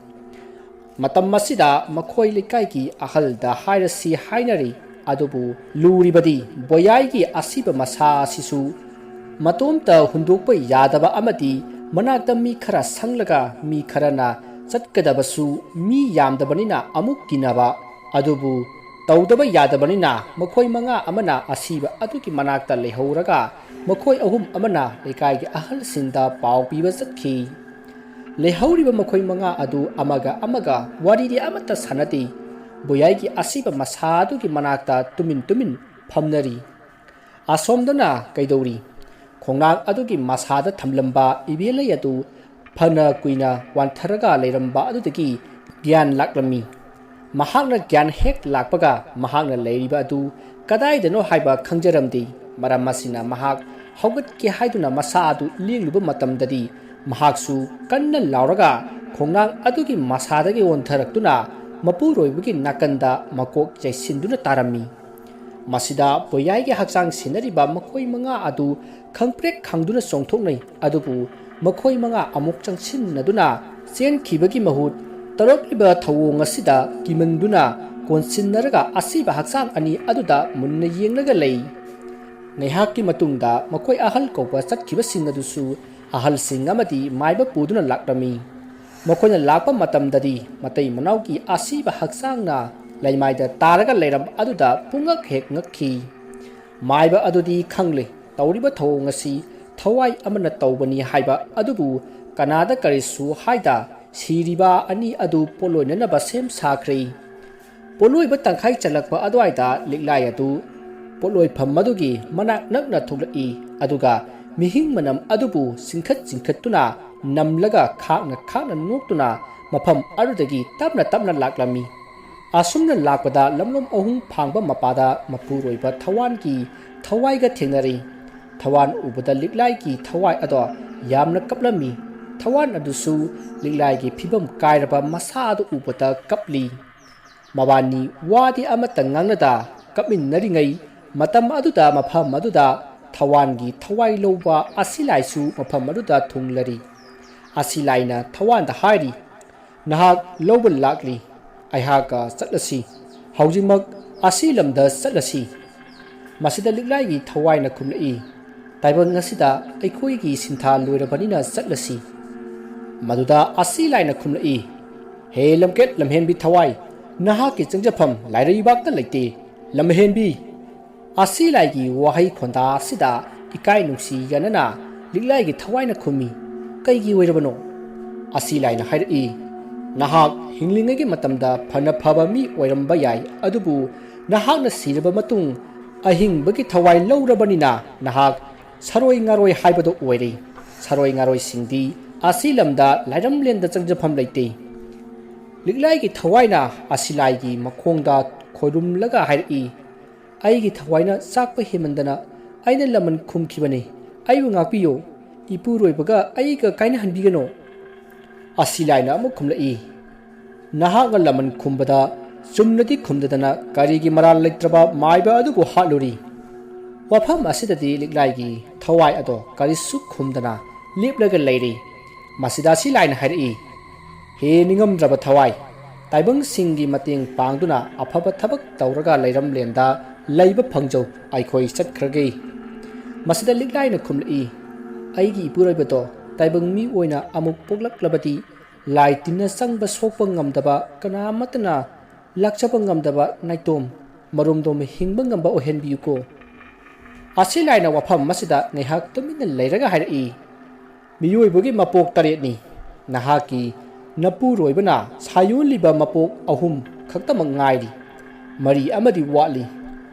ꯃꯇꯝ ꯑꯁꯤꯗ ꯃꯈꯣꯏ ꯂꯩꯀꯥꯏꯒꯤ ꯑꯍꯜꯗ ꯍꯥꯏꯔꯁꯤ ꯍꯥꯏꯅꯔꯤ꯫ ꯑꯗꯨꯕꯨ ꯂꯨꯔꯤꯕꯗꯤ ꯕꯣꯌꯥꯏꯒꯤ ꯑꯁꯤꯕ ꯃꯁꯥ ꯑꯁꯤꯁꯨ ꯃꯇꯣꯝꯇ ꯍꯨꯟꯗꯣꯛꯄ ꯌꯥꯗꯕ ꯑꯃꯗꯤ ꯃꯅꯥꯛꯇ ꯃꯤ ꯈꯔ ꯁꯪꯂꯒ ꯃꯤ ꯈꯔꯅ ꯆꯠꯀꯗꯕꯁꯨ ꯃꯤ ꯌꯥꯝꯗꯕꯅꯤꯅ ꯑꯃꯨꯛ ꯀꯤꯅꯕ꯫ ꯑꯗꯨꯕꯨ ꯇꯧꯗꯕ ꯌꯥꯗꯕꯅꯤꯅ ꯃꯈꯣꯏ ꯃꯉꯥ ꯑꯃꯅ ꯑꯁꯤꯕ ꯑꯗꯨꯒꯤ ꯃꯅꯥꯛꯇ ꯂꯩꯍꯧꯔꯒ ꯃꯈꯣꯏ ꯑꯍꯨꯝ ꯑꯃꯅ ꯂꯩꯀꯥꯏꯒꯤ ꯑꯍꯜꯁꯤꯡꯗ ꯄꯥꯎ ꯄꯤꯕ ꯆꯠꯈꯤ꯫ ꯂꯩꯍꯧꯔꯤꯕ ꯃꯈꯣꯏ ꯃꯉꯥ ꯑꯗꯨ ꯑꯃꯒ ꯑꯃꯒ ꯋꯥꯔꯤꯗꯤ ꯑꯃꯠꯇ ꯁꯥꯟꯅꯗꯦ꯫ ꯕꯣꯌꯥꯏꯒꯤ ꯑꯁꯤꯕ ꯃꯁꯥ ꯑꯗꯨꯒꯤ ꯃꯅꯥꯛꯇ ꯇꯨꯃꯤꯟ ꯇꯨꯃꯤꯟ ꯐꯝꯅꯔꯤ꯫ ꯑꯁꯣꯝꯗꯅ ꯀꯩꯗꯧꯔꯤ? ꯈꯣꯡꯅꯥꯡ ꯑꯗꯨꯒꯤ ꯃꯁꯥꯗ ꯊꯝꯂꯝꯕ ꯏꯕꯦꯂꯩ ꯑꯗꯨ ꯐꯅ ꯀꯨꯏꯅ ꯋꯥꯟꯊꯔꯒ ꯂꯩꯔꯝꯕ ꯑꯗꯨꯗꯒꯤ ꯒ꯭ꯌꯥꯟ ꯂꯥꯛꯂꯝꯃꯤ꯫ ꯃꯍꯥꯛꯅ ꯒ꯭ꯌꯥꯟ ꯍꯦꯛ ꯂꯥꯛꯄꯒ ꯃꯍꯥꯛꯅ ꯂꯩꯔꯤꯕ ꯑꯗꯨ ꯀꯗꯥꯏꯗꯅꯣ ꯍꯥꯏꯕ ꯈꯪꯖꯔꯝꯗꯦ꯫ ꯃꯔꯝ ꯑꯁꯤꯅ ꯃꯍꯥꯛ ꯍꯧꯒꯠꯀꯦ ꯍꯥꯏꯗꯨꯅ ꯃꯁꯥ ꯑꯗꯨ ꯂꯦꯡꯂꯨꯕ ꯃꯇꯝꯗꯗꯤ ꯃꯍꯥꯛꯁꯨ ꯀꯟꯅ ꯂꯥꯎꯔꯒ ꯈꯣꯡꯅꯥꯡ ꯑꯗꯨꯒꯤ ꯃꯁꯥꯗꯒꯤ ꯑꯣꯟꯊꯔꯛꯇꯨꯅ ꯃꯄꯨꯔꯣꯏꯕꯒꯤ ꯅꯥꯀꯟꯗ ꯃꯀꯣꯛ ꯌꯩꯁꯤꯟꯗꯨꯅ ꯇꯥꯔꯝꯃꯤ꯫ ꯃꯁꯤꯗ ꯕꯣꯌꯥꯏꯒꯤ ꯍꯛꯆꯥꯡ ꯁꯦꯟꯅꯔꯤꯕ ꯃꯈꯣꯏ ꯃꯉꯥ ꯑꯗꯨ ꯈꯪꯄ꯭ꯔꯦꯛ ꯈꯪꯗꯨꯅ ꯆꯣꯡꯊꯣꯛꯅꯩ꯫ ꯑꯗꯨꯕꯨ ꯃꯈꯣꯏ ꯃꯉꯥ ꯑꯃꯨꯛ ꯆꯪꯁꯤꯟꯅꯗꯨꯅ ꯆꯦꯟꯈꯤꯕꯒꯤ ꯃꯍꯨꯠ ꯇꯧꯔꯛꯂꯤꯕ ꯊꯧꯑꯣꯡ ꯑꯁꯤꯗ ꯀꯤꯃꯟꯗꯨꯅ ꯀꯣꯟꯁꯤꯟꯅꯔꯒ ꯑꯁꯤꯕ ꯍꯛꯆꯥꯡ ꯑꯅꯤ ꯑꯗꯨꯗ ꯃꯨꯟꯅ ꯌꯦꯡꯂꯒ ꯂꯩ꯫ ꯉꯥꯏꯍꯥꯛꯀꯤ ꯃꯇꯨꯡꯗ ꯃꯈꯣꯏ ꯑꯍꯜ ꯀꯧꯕ ꯆꯠꯈꯤꯕꯁꯤꯡ ꯑꯗꯨꯁꯨ ꯑꯍꯜꯁꯤꯡ ꯑꯃꯗꯤ ꯃꯥꯏꯕ ꯄꯨꯗꯨꯅ ꯂꯥꯛꯂꯝꯃꯤ꯫ ꯃꯈꯣꯏꯅ ꯂꯥꯛꯄ ꯃꯇꯝꯗꯗꯤ ꯃꯇꯩ ꯃꯅꯥꯎꯒꯤ ꯑꯁꯤꯕ ꯍꯛꯆꯥꯡꯅ ꯂꯩꯃꯥꯏꯗ ꯇꯥꯔꯒ ꯂꯩꯔꯝꯕ ꯑꯗꯨꯗ ꯄꯨꯡꯉꯛ ꯍꯦꯛ ꯉꯛꯈꯤ꯫ ꯃꯥꯏꯕ ꯑꯗꯨꯗꯤ ꯈꯪꯂꯦ, ꯇꯧꯔꯤꯕ ꯊꯧꯑꯣꯡ ꯑꯁꯤ ꯊꯋꯥꯏ ꯑꯃꯅ ꯇꯧꯕꯅꯤ ꯍꯥꯏꯕ ꯑꯗꯨꯕꯨ ꯀꯅꯥꯗ ꯀꯔꯤꯁꯨ ꯍꯥꯏꯗ ꯁꯤꯔꯤꯕ ꯑꯅꯤ ꯑꯗꯨ ꯄꯣꯠꯂꯣꯏꯅꯅꯕ ꯁꯦꯝ ꯁꯥꯈ꯭ꯔꯦ꯫ ꯄꯣꯠꯂꯣꯏꯕ ꯇꯪꯈꯥꯏ ꯆꯜꯂꯛꯄ ꯑꯗꯨꯋꯥꯏꯗ ꯂꯤꯛꯂꯥꯏ ꯑꯗꯨ ꯄꯣꯠꯂꯣꯏꯐꯝ ꯑꯗꯨꯒꯤ ꯃꯅꯥꯛ ꯅꯛꯅ ꯊꯣꯛꯂꯛꯏ꯫ ꯑꯗꯨꯒ ꯃꯤꯍꯤꯡ ꯃꯅꯝ ꯑꯗꯨꯕꯨ ꯆꯤꯡꯈꯠ ꯆꯤꯡꯈꯠꯇꯨꯅ ꯅꯝꯂꯒ ꯈꯥꯛꯅ ꯈꯥꯛꯅ ꯅꯣꯛꯇꯨꯅ ꯃꯐꯝ ꯑꯗꯨꯗꯒꯤ ꯇꯞꯅ ꯇꯞꯅ ꯂꯥꯛꯂꯝꯃꯤ꯫ ꯑꯁꯨꯝꯅ ꯂꯥꯛꯄꯗ ꯂꯝꯂꯣꯡ ꯑꯍꯨꯝ ꯐꯥꯡꯕ ꯃꯄꯥꯗ ꯃꯄꯨꯔꯣꯏꯕ ꯊꯋꯥꯟꯒꯤ ꯊꯋꯥꯏꯒ ꯊꯦꯡꯅꯔꯤ꯫ ꯊꯋꯥꯟ ꯎꯕꯗ ꯂꯤꯛꯂꯥꯏꯒꯤ ꯊꯋꯥꯏ ꯑꯗꯣ ꯌꯥꯝꯅ ꯀꯞꯂꯝꯃꯤ꯫ ꯊꯋꯥꯟ ꯑꯗꯨꯁꯨ ꯂꯤꯛꯂꯥꯏꯒꯤ ꯐꯤꯕꯝ ꯀꯥꯏꯔꯕ ꯃꯁꯥ ꯑꯗꯨ ꯎꯕꯗ ꯀꯞꯂꯤ꯫ ꯃꯕꯥꯅꯤ ꯋꯥꯗꯤ ꯑꯃꯠꯇ ꯉꯥꯡꯅꯗ ꯀꯞꯃꯤꯟꯅꯔꯤꯉꯩ ꯃꯇꯝ ꯑꯗꯨꯗ ꯃꯐꯝ ꯑꯗꯨꯗ ꯊꯋꯥꯟꯒꯤ ꯊꯋꯥꯏ ꯂꯧꯕ ꯑꯁꯤꯂꯥꯏꯁꯨ ꯃꯐꯝ ꯑꯗꯨꯗ ꯊꯨꯡꯂꯔꯤ꯫ ꯑꯁꯤꯂꯥꯏꯅ ꯊꯋꯥꯟꯗ ꯍꯥꯏꯔꯤ, "ꯅꯍꯥꯛ ꯂꯧꯕ ꯂꯥꯛꯂꯤ꯫ ꯑꯩꯍꯥꯛꯀ ꯆꯠꯂꯁꯤ꯫ ꯍꯧꯖꯤꯛꯃꯛ ꯑꯁꯤ ꯂꯝꯗ ꯆꯠꯂꯁꯤ꯫" ꯃꯁꯤꯗ ꯂꯤꯛꯂꯥꯏꯒꯤ ꯊꯋꯥꯏꯅ ꯈꯨꯝꯂꯛꯏ, "ꯇꯥꯏꯕꯪ ꯑꯁꯤꯗ ꯑꯩꯈꯣꯏꯒꯤ ꯁꯤꯟꯊꯥ ꯂꯣꯏꯔꯕꯅꯤꯅ ꯆꯠꯂꯁꯤ꯫" ꯃꯗꯨꯗ ꯑꯁꯤꯂꯥꯏꯅ ꯈꯨꯝꯂꯛꯏ, "ꯍꯦ ꯂꯝꯀꯦꯠ ꯂꯝꯍꯦꯟꯕꯤ ꯊꯋꯥꯏ, ꯅꯍꯥꯛꯀꯤ ꯆꯪꯖꯐꯝ ꯂꯥꯏꯔꯩꯕꯥꯛꯇ ꯂꯩꯇꯦ, ꯂꯝꯍꯦꯟꯕꯤ!" ꯑꯁꯤꯂꯥꯏꯒꯤ ꯋꯥꯍꯩ ꯈꯣꯟꯗꯥ ꯑꯁꯤꯗ ꯏꯀꯥꯏ ꯅꯨꯡꯁꯤ ꯌꯥꯅꯅ ꯂꯤꯛꯂꯥꯏꯒꯤ ꯊꯋꯥꯏꯅ ꯈꯨꯝꯃꯤ, "ꯀꯩꯒꯤ ꯑꯣꯏꯔꯕꯅꯣ?" ꯑꯁꯤꯂꯥꯏꯅ ꯍꯥꯏꯔꯛꯏ, "ꯅꯍꯥꯛ ꯍꯤꯡꯂꯤꯉꯩꯒꯤ ꯃꯇꯝꯗ ꯐꯅ ꯐꯕ ꯃꯤ ꯑꯣꯏꯔꯝꯕ ꯌꯥꯏ, ꯑꯗꯨꯕꯨ ꯅꯍꯥꯛꯅ ꯁꯤꯔꯕ ꯃꯇꯨꯡ ꯑꯍꯤꯡꯕꯒꯤ ꯊꯋꯥꯏ ꯂꯧꯔꯕꯅꯤꯅ ꯅꯍꯥꯛ ꯁꯔꯣꯏ ꯉꯥꯔꯣꯏ ꯍꯥꯏꯕꯗꯨ ꯑꯣꯏꯔꯦ꯫ ꯁꯔꯣꯏ ꯉꯥꯔꯣꯏꯁꯤꯡꯗꯤ ꯑꯁꯤ ꯂꯝꯗ ꯂꯥꯏꯔꯝꯂꯦꯟꯗ ꯆꯪꯖꯐꯝ ꯂꯩꯇꯦ꯫" ꯂꯤꯛꯂꯥꯏꯒꯤ ꯊꯋꯥꯏꯅ ꯑꯁꯤꯂꯥꯏꯒꯤ ꯃꯈꯣꯡꯗ ꯈꯣꯏꯔꯨꯝꯂꯒ ꯍꯥꯏꯔꯛꯏ, "ꯑꯩꯒꯤ ꯊꯋꯥꯏꯅ ꯆꯥꯛꯄ ꯍꯦꯟꯃꯟꯗꯅ ꯑꯩꯅ ꯂꯃꯟ ꯈꯨꯝꯈꯤꯕꯅꯤ꯫ ꯑꯩꯕꯨ ꯉꯥꯛꯄꯤꯌꯨ꯫ ꯏꯄꯨꯔꯣꯏꯕꯒ ꯑꯩꯒ ꯀꯥꯏꯅꯍꯟꯕꯤꯒꯅꯨ꯫" ꯑꯁꯤꯂꯥꯏꯅ ꯑꯃꯨꯛ ꯈꯨꯝꯂꯛꯏ, "ꯅꯍꯥꯛꯅ ꯂꯃꯟ ꯈꯨꯝꯕꯗ ꯆꯨꯝꯅꯗꯤ ꯈꯨꯝꯗꯗꯅ ꯀꯔꯤꯒꯤ ꯃꯔꯥꯜ ꯂꯩꯇ꯭ꯔꯕ ꯃꯥꯏꯕ ꯑꯗꯨꯕꯨ ꯍꯥꯠꯂꯨꯔꯤ?" ꯋꯥꯐꯝ ꯑꯁꯤꯗꯗꯤ ꯂꯤꯛꯂꯥꯏꯒꯤ ꯊꯋꯥꯏ ꯑꯗꯣ ꯀꯔꯤꯁꯨ ꯈꯨꯝꯗꯅ ꯂꯦꯞꯂꯒ ꯂꯩꯔꯤ꯫ ꯃꯁꯤꯗ ꯑꯁꯤꯂꯥꯏꯅ ꯍꯥꯏꯔꯛꯏ, "ꯍꯦ ꯅꯤꯡꯉꯝꯗ꯭ꯔꯕ ꯊꯋꯥꯏ, ꯇꯥꯏꯕꯪꯁꯤꯡꯒꯤ ꯃꯇꯦꯡ ꯄꯥꯡꯗꯨꯅ ꯑꯐꯕ ꯊꯕꯛ ꯇꯧꯔꯒ ꯂꯩꯔꯝꯂꯦꯟꯗ ꯂꯩꯕ ꯐꯪꯖꯧ, ꯑꯩꯈꯣꯏ ꯆꯠꯈ꯭ꯔꯒꯦ꯫" ꯃꯁꯤꯗ ꯂꯤꯛꯂꯥꯏꯅ ꯈꯨꯝꯂꯛꯏ, "ꯑꯩꯒꯤ ꯏꯄꯨꯔꯣꯏꯕꯗꯣ ꯇꯥꯏꯕꯪ ꯃꯤ ꯑꯣꯏꯅ ꯑꯃꯨꯛ ꯄꯣꯛꯂꯛꯂꯕꯗꯤ ꯂꯥꯏ ꯇꯤꯟꯅ ꯆꯪꯕ ꯁꯣꯛꯄ ꯉꯝꯗꯕ, ꯀꯅꯥ ꯑꯃꯠꯇꯅ ꯂꯥꯛꯆꯕ ꯉꯝꯗꯕ ꯅꯥꯏꯇꯣꯝ ꯃꯔꯣꯝꯗꯣꯝ ꯍꯤꯡꯕ ꯉꯝꯕ ꯑꯣꯏꯍꯟꯕꯤꯌꯨꯀꯣ꯫" ꯑꯁꯤꯂꯥꯏꯅ ꯋꯥꯐꯝ ꯑꯁꯤꯗ ꯉꯥꯏꯍꯥꯛ ꯇꯨꯃꯤꯟꯅ ꯂꯩꯔꯒ ꯍꯥꯏꯔꯛꯏ, "ꯃꯤꯑꯣꯏꯕꯒꯤ ꯃꯄꯣꯛ ꯇꯔꯦꯠꯅꯤ꯫ ꯅꯍꯥꯛꯀꯤ ꯅꯄꯨꯔꯣꯏꯕꯅ ꯁꯥꯌꯣꯜꯂꯤꯕ ꯃꯄꯣꯛ ꯑꯍꯨꯝ ꯈꯛꯇꯃꯛ ꯉꯥꯏꯔꯤ꯫ ꯃꯔꯤ ꯑꯃꯗꯤ ꯋꯥꯠꯂꯤ꯫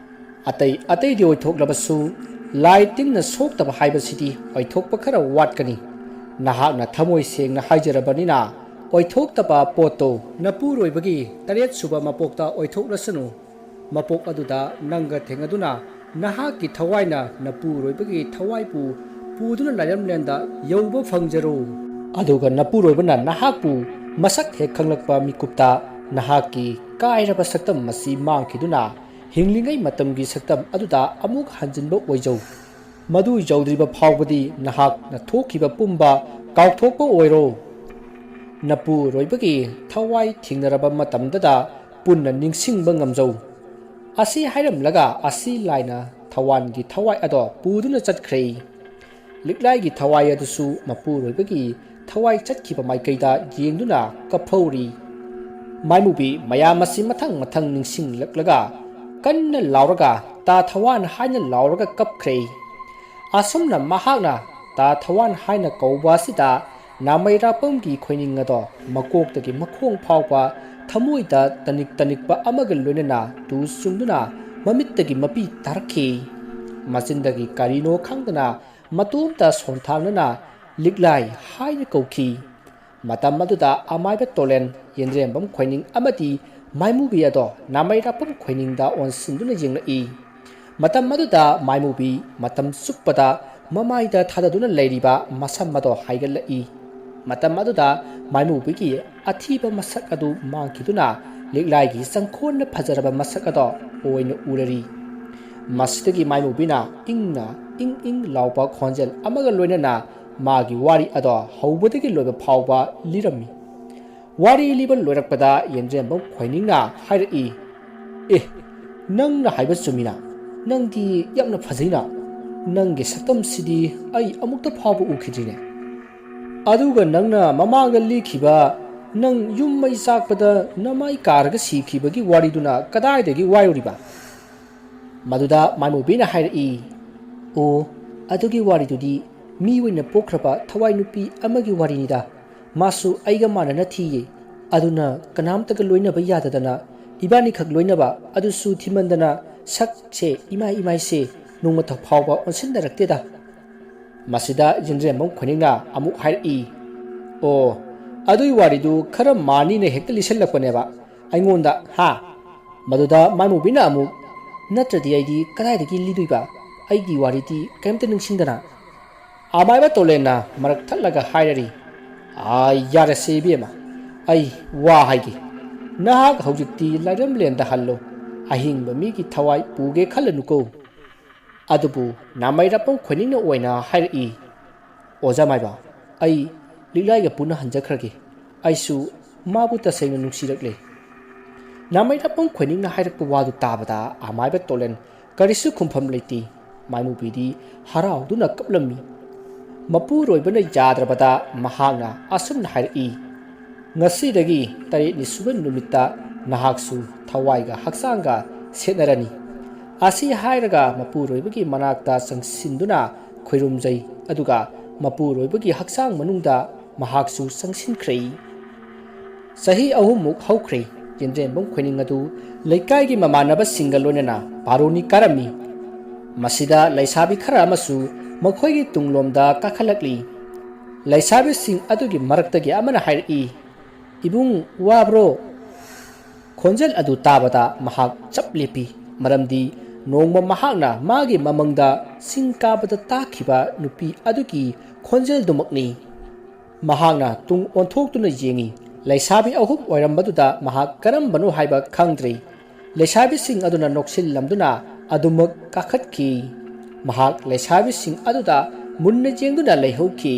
ꯑꯇꯩ ꯑꯇꯩꯗꯤ ꯑꯣꯏꯊꯣꯛꯂꯕꯁꯨ ꯂꯥꯏ ꯇꯤꯟꯅ ꯁꯣꯛꯇꯕ ꯍꯥꯏꯕꯁꯤꯗꯤ ꯑꯣꯏꯊꯣꯛꯄ ꯈꯔ ꯋꯥꯠꯀꯅꯤ꯫ ꯅꯍꯥꯛꯅ ꯊꯃꯣꯏ ꯁꯦꯡꯅ ꯍꯥꯏꯖꯔꯕꯅꯤꯅ ꯑꯣꯏꯊꯣꯛꯇꯕ ꯄꯣꯠꯇꯣ ꯅꯄꯨꯔꯣꯏꯕꯒꯤ ꯇꯔꯦꯠ ꯁꯨꯕ ꯃꯄꯣꯛꯇ ꯑꯣꯏꯊꯣꯛꯂꯁꯅꯨ꯫ ꯃꯄꯣꯛ ꯑꯗꯨꯗ ꯅꯪꯒ ꯊꯦꯡꯅꯗꯨꯅ ꯅꯍꯥꯛꯀꯤ ꯊꯋꯥꯏꯅ ꯅꯄꯨꯔꯣꯏꯕꯒꯤ ꯊꯋꯥꯏꯕꯨ ꯄꯨꯗꯨꯅ ꯂꯥꯏꯔꯝꯂꯦꯟꯗ ꯌꯧꯕ ꯐꯪꯖꯔꯣ꯫ ꯑꯗꯨꯒ ꯅꯄꯨꯔꯣꯏꯕꯅ ꯅꯍꯥꯛꯄꯨ ꯃꯁꯛ ꯍꯦꯛ ꯈꯪꯂꯛꯄ ꯃꯤꯀꯨꯞꯇ ꯅꯍꯥꯛꯀꯤ ꯀꯥꯏꯔꯕ ꯁꯛꯇꯝ ꯑꯁꯤ ꯃꯥꯡꯈꯤꯗꯨꯅ ꯍꯤꯡꯂꯤꯉꯩ ꯃꯇꯝꯒꯤ ꯁꯛꯇꯝ ꯑꯗꯨꯗ ꯑꯃꯨꯛ ꯍꯟꯖꯤꯟꯕ ꯑꯣꯏꯖꯧ꯫ ꯃꯗꯨ ꯌꯧꯗ꯭ꯔꯤꯕ ꯐꯥꯎꯕꯗꯤ ꯅꯍꯥꯛꯅ ꯊꯣꯛꯈꯤꯕ ꯄꯨꯝꯕ ꯀꯥꯎꯊꯣꯛꯄ ꯑꯣꯏꯔꯣ꯫ ꯅꯄꯨꯔꯣꯏꯕꯒꯤ ꯊꯋꯥꯏ ꯊꯦꯡꯅꯔꯕ ꯃꯇꯝꯗꯗ ꯄꯨꯟꯅ ꯅꯤꯡꯁꯤꯡꯕ ꯉꯝꯖꯧ꯫ ꯑꯁꯤ ꯍꯥꯏꯔꯝꯂꯒ ꯑꯁꯤ ꯂꯥꯏꯅ ꯊꯋꯥꯟꯒꯤ ꯊꯋꯥꯏ ꯑꯗꯣ ꯄꯨꯗꯨꯅ ꯆꯠꯈ꯭ꯔꯦ꯫ ꯂꯤꯛꯂꯥꯏꯒꯤ ꯊꯋꯥꯏ ꯑꯗꯨꯁꯨ ꯃꯄꯨꯔꯣꯏꯕꯒꯤ ꯊꯋꯥꯏ ꯆꯠꯈꯤꯕ ꯃꯥꯏꯀꯩꯗ ꯌꯦꯡꯗꯨꯅ ꯀꯞꯐꯧꯔꯤ꯫ ꯃꯥꯏꯃꯨꯕꯤ ꯃꯌꯥꯝ ꯑꯁꯤ ꯃꯊꯪ ꯃꯊꯪ ꯅꯤꯡꯁꯤꯡꯂꯛꯂꯒ ꯀꯟꯅ ꯂꯥꯎꯔꯒ "ꯇꯥ ꯊꯋꯥꯟ" ꯍꯥꯏꯅ ꯂꯥꯎꯔꯒ ꯀꯞꯈ꯭ꯔꯦ꯫ ꯑꯁꯨꯝꯅ ꯃꯍꯥꯛꯅ "ꯇꯥ ꯊꯋꯥꯟ" ꯍꯥꯏꯅ ꯀꯧꯕ ꯑꯁꯤꯗ ꯅꯥꯃꯩꯔꯥꯄꯝꯒꯤ ꯈꯣꯏꯅꯤꯡ ꯑꯗꯣ ꯃꯀꯣꯛꯇꯒꯤ ꯃꯈꯣꯡ ꯐꯥꯎꯕ ꯊꯃꯣꯏꯗ ꯇꯅꯤꯛ ꯇꯅꯤꯛꯄ ꯑꯃꯒ ꯂꯣꯏꯅꯅ ꯇꯨ ꯆꯨꯡꯗꯨꯅ ꯃꯃꯤꯠꯇꯒꯤ ꯃꯄꯤ ꯇꯥꯔꯛꯈꯤ꯫ ꯃꯆꯤꯟꯗꯒꯤ ꯀꯔꯤꯅꯣ ꯈꯪꯗꯅ ꯃꯇꯣꯝꯇ ꯁꯣꯟꯊꯥꯡꯅꯅ "ꯂꯤꯛꯂꯥꯏ" ꯍꯥꯏꯅ ꯀꯧꯈꯤ꯫ ꯃꯇꯝ ꯑꯗꯨꯗ ꯑꯃꯥꯏꯕ ꯇꯣꯂꯦꯟ, ꯌꯦꯟꯗ꯭ꯔꯦꯝꯕꯝ ꯈꯣꯏꯅꯤꯡ ꯑꯃꯗꯤ ꯃꯥꯏꯃꯨꯕꯤ ꯑꯗꯣ ꯅꯥꯃꯩꯔꯥꯄꯝ ꯈꯣꯏꯅꯤꯡꯗ ꯑꯣꯟꯁꯤꯟꯗꯨꯅ ꯌꯦꯡꯂꯛꯏ꯫ ꯃꯇꯝ ꯑꯗꯨꯗ ꯃꯥꯏꯃꯨꯕꯤ ꯃꯇꯝ ꯆꯨꯞꯄꯗ ꯃꯃꯥꯏꯗ ꯊꯥꯗꯗꯨꯅ ꯂꯩꯔꯤꯕ ꯃꯁꯝ ꯑꯗꯣ ꯍꯥꯏꯒꯠꯂꯛꯏ꯫ ꯃꯇꯝ ꯑꯗꯨꯗ ꯃꯥꯏꯃꯨꯕꯤꯒꯤ ꯑꯊꯤꯕ ꯃꯁꯛ ꯑꯗꯨ ꯃꯥꯡꯈꯤꯗꯨꯅ ꯂꯤꯛꯂꯥꯏꯒꯤ ꯆꯪꯈꯣꯟꯅ ꯐꯖꯔꯕ ꯃꯁꯛ ꯑꯗꯣ ꯑꯣꯏꯅ ꯎꯔꯔꯤ꯫ ꯃꯁꯤꯗꯒꯤ ꯃꯥꯏꯃꯨꯕꯤꯅ ꯏꯪꯅ ꯏꯪ ꯏꯪ ꯂꯥꯎꯕ ꯈꯣꯟꯖꯦꯜ ꯑꯃꯒ ꯂꯣꯏꯅꯅ ꯃꯥꯒꯤ ꯋꯥꯔꯤ ꯑꯗꯣ ꯍꯧꯕꯗꯒꯤ ꯂꯣꯏꯕ ꯐꯥꯎꯕ ꯂꯤꯔꯝꯃꯤ꯫ ꯋꯥꯔꯤ ꯂꯤꯕ ꯂꯣꯏꯔꯛꯄꯗ ꯌꯦꯟꯗ꯭ꯔꯦꯝꯕꯝ ꯈꯣꯏꯅꯤꯡꯅ ꯍꯥꯏꯔꯛꯏ, "ꯑꯦ, ꯅꯪꯅ ꯍꯥꯏꯕ ꯆꯨꯝꯃꯤꯅ꯫ ꯅꯪꯗꯤ ꯌꯥꯝꯅ ꯐꯖꯩꯅ꯫ ꯅꯪꯒꯤ ꯁꯛꯇꯝꯁꯤꯗꯤ ꯑꯩ ꯑꯃꯨꯛꯇ ꯐꯥꯎꯕ ꯎꯈꯤꯗ꯭ꯔꯤꯅꯦ꯫ ꯑꯗꯨꯒ ꯅꯪꯅ ꯃꯃꯥꯡꯗ ꯂꯤꯈꯤꯕ ꯅꯪ ꯌꯨꯝ ꯃꯩ ꯆꯥꯛꯄꯗ ꯅꯃꯥꯏ ꯀꯥꯔꯒ ꯁꯤꯈꯤꯕꯒꯤ ꯋꯥꯔꯤꯗꯨꯅ ꯀꯗꯥꯏꯗꯒꯤ ꯋꯥꯏꯔꯨꯔꯤꯕ?" ꯃꯗꯨꯗ ꯃꯥꯏꯃꯨꯕꯤꯅ ꯍꯥꯏꯔꯛꯏ, "ꯑꯣ, ꯑꯗꯨꯒꯤ ꯋꯥꯔꯤꯗꯨꯗꯤ ꯃꯤ ꯑꯣꯏꯅ ꯄꯣꯛꯈ꯭ꯔꯕ ꯊꯋꯥꯏ ꯅꯨꯄꯤ ꯑꯃꯒꯤ ꯋꯥꯔꯤꯅꯤꯗ꯫ ꯃꯥꯁꯨ ꯑꯩꯒ ꯃꯥꯟꯅꯅ ꯊꯤꯌꯦ꯫ ꯑꯗꯨꯅ ꯀꯅꯥꯝꯇꯒ ꯂꯣꯏꯅꯕ ꯌꯥꯗꯗꯅ ꯏꯕꯥꯅꯤꯈꯛ ꯂꯣꯏꯅꯕ, ꯑꯗꯨꯁꯨ ꯊꯤꯃꯟꯗꯅ ꯁꯛꯁꯦ ꯏꯃꯥꯏ ꯏꯃꯥꯏꯁꯦ ꯅꯣꯡꯃꯇ ꯐꯥꯎꯕ ꯑꯣꯟꯁꯤꯟꯅꯔꯛꯇꯦꯗ꯫" ꯃꯁꯤꯗ ꯌꯦꯟꯗ꯭ꯔꯦꯝꯕꯝ ꯈꯣꯏꯅꯤꯡꯅ ꯑꯃꯨꯛ ꯍꯥꯏꯔꯛꯏ, "ꯑꯣ, ꯑꯗꯨꯒꯤ ꯋꯥꯔꯤꯗꯨ ꯈꯔ ꯃꯥꯅꯤꯅ ꯍꯦꯛꯇ ꯂꯤꯁꯜꯂꯛꯄꯅꯦꯕ ꯑꯩꯉꯣꯟꯗ, ꯍꯥ? ꯃꯗꯨꯗ ꯃꯥꯏꯃꯨꯕꯤꯅ ꯑꯃꯨꯛ, "ꯅꯠꯇ꯭ꯔꯗꯤ ꯑꯩꯗꯤ ꯀꯗꯥꯏꯗꯒꯤ ꯂꯤꯗꯣꯏꯕ? ꯑꯩꯒꯤ ꯋꯥꯔꯤꯗꯤ ꯀꯔꯤꯝꯇ ꯅꯤꯡꯁꯤꯡꯗꯅ?" ꯑꯃꯥꯏꯕ ꯇꯣꯂꯦꯟꯅ ꯃꯔꯛ ꯊꯠꯂꯒ ꯍꯥꯏꯔꯔꯤ, "ꯑꯥ, ꯌꯥꯔꯦꯁꯦ ꯏꯕꯦꯝꯃ, ꯑꯩ ꯋꯥ ꯍꯥꯏꯒꯦ꯫ ꯅꯍꯥꯛ ꯍꯧꯖꯤꯛꯇꯤ ꯂꯥꯏꯔꯝꯂꯦꯟꯗ ꯍꯜꯂꯣ꯫ ꯑꯍꯤꯡꯕ ꯃꯤꯒꯤ ꯊꯋꯥꯏ ꯄꯨꯒꯦ ꯈꯜꯂꯅꯨꯀꯣ꯫" ꯑꯗꯨꯕꯨ ꯅꯥꯃꯩꯔꯥꯄꯝ ꯈꯣꯏꯅꯤꯡꯅ ꯑꯣꯏꯅ ꯍꯥꯏꯔꯛꯏ, "ꯑꯣꯖꯥ ꯃꯥꯏꯕ, ꯑꯩ ꯂꯤꯛꯂꯥꯏꯒ ꯄꯨꯟꯅ ꯍꯟꯖꯈ꯭ꯔꯒꯦ꯫ ꯑꯩꯁꯨ ꯃꯥꯕꯨ ꯇꯁꯦꯡꯅ ꯅꯨꯡꯁꯤꯔꯛꯂꯦ꯫" ꯅꯥꯃꯩꯔꯥꯄꯝ ꯈꯣꯏꯅꯤꯡꯅ ꯍꯥꯏꯔꯛꯄ ꯋꯥꯗꯨ ꯇꯥꯕꯗ ꯑꯃꯥꯏꯕ ꯇꯣꯂꯦꯟ ꯀꯔꯤꯁꯨ ꯈꯨꯝꯐꯝ ꯂꯩꯇꯦ꯫ ꯃꯥꯏꯃꯨꯕꯤꯗꯤ ꯍꯔꯥꯎꯗꯨꯅ ꯀꯞꯂꯝꯃꯤ꯫ ꯃꯄꯨꯔꯣꯏꯕꯅ ꯌꯥꯗ꯭ꯔꯕꯗ ꯃꯍꯥꯛꯅ ꯑꯁꯨꯝꯅ ꯍꯥꯏꯔꯛꯏ, "ꯉꯁꯤꯗꯒꯤ ꯇꯔꯦꯠꯅꯤ ꯁꯨꯕ ꯅꯨꯃꯤꯠꯇ ꯅꯍꯥꯛꯁꯨ ꯊꯋꯥꯏꯒ ꯍꯛꯆꯥꯡꯒ ꯁꯦꯠꯅꯔꯅꯤ꯫" ꯑꯁꯤ ꯍꯥꯏꯔꯒ ꯃꯄꯨꯔꯣꯏꯕꯒꯤ ꯃꯅꯥꯛꯇ ꯆꯪꯁꯤꯟꯗꯨꯅ ꯈꯣꯏꯔꯨꯝꯖꯩ, ꯑꯗꯨꯒ ꯃꯄꯨꯔꯣꯏꯕꯒꯤ ꯍꯛꯆꯥꯡ ꯃꯅꯨꯡꯗ ꯃꯍꯥꯛꯁꯨ ꯆꯪꯁꯤꯟꯈ꯭ꯔꯦ꯫ ꯆꯍꯤ ꯑꯍꯨꯝꯃꯨꯛ ꯍꯧꯈ꯭ꯔꯦ꯫ ꯌꯦꯟꯗ꯭ꯔꯦꯝꯕꯝ ꯈꯣꯏꯅꯤꯡ ꯑꯗꯨ ꯂꯩꯀꯥꯏꯒꯤ ꯃꯃꯥꯟꯅꯕꯁꯤꯡꯒ ꯂꯣꯏꯅꯅ ꯕꯥꯔꯣꯅꯤ ꯀꯥꯔꯝꯃꯤ꯫ ꯃꯁꯤꯗ ꯂꯩꯁꯥꯕꯤ ꯈꯔ ꯑꯃꯁꯨ ꯃꯈꯣꯏꯒꯤ ꯇꯨꯡꯂꯣꯝꯗ ꯀꯥꯈꯠꯂꯛꯂꯤ꯫ ꯂꯩꯁꯥꯕꯤꯁꯤꯡ ꯑꯗꯨꯒꯤ ꯃꯔꯛꯇꯒꯤ ꯑꯃꯅ ꯍꯥꯏꯔꯛꯏ, "ꯏꯕꯨꯡ, ꯋꯥꯕ꯭ꯔꯣ?" ꯈꯣꯟꯖꯦꯜ ꯑꯗꯨ ꯇꯥꯕꯗ ꯃꯍꯥꯛ ꯆꯞ ꯂꯦꯞꯄꯤ, ꯃꯔꯝꯗꯤ ꯅꯣꯡꯃ ꯃꯍꯥꯛꯅ ꯃꯥꯒꯤ ꯃꯃꯪꯗ ꯆꯤꯡ ꯀꯥꯕꯗ ꯇꯥꯈꯤꯕ ꯅꯨꯄꯤ ꯑꯗꯨꯒꯤ ꯈꯣꯟꯖꯦꯜꯗꯨꯃꯛꯅꯤ꯫ ꯃꯍꯥꯛꯅ ꯇꯨꯡ ꯑꯣꯟꯊꯣꯛꯇꯨꯅ ꯌꯦꯡꯏ꯫ ꯂꯩꯁꯥꯕꯤ ꯑꯍꯨꯝ ꯑꯣꯏꯔꯝꯕꯗꯨꯗ ꯃꯍꯥꯛ ꯀꯔꯝꯕꯅꯣ ꯍꯥꯏꯕ ꯈꯪꯗ꯭ꯔꯦ꯫ ꯂꯩꯁꯥꯕꯤꯁꯤꯡ ꯑꯗꯨꯅ ꯅꯣꯛꯁꯤꯜꯂꯝꯗꯨꯅ ꯑꯗꯨꯃꯛ ꯀꯥꯈꯠꯈꯤ꯫ ꯃꯍꯥꯛ ꯂꯩꯁꯥꯕꯤꯁꯤꯡ ꯑꯗꯨꯗ ꯃꯨꯟꯅ ꯌꯦꯡꯗꯨꯅ ꯂꯩꯍꯧꯈꯤ꯫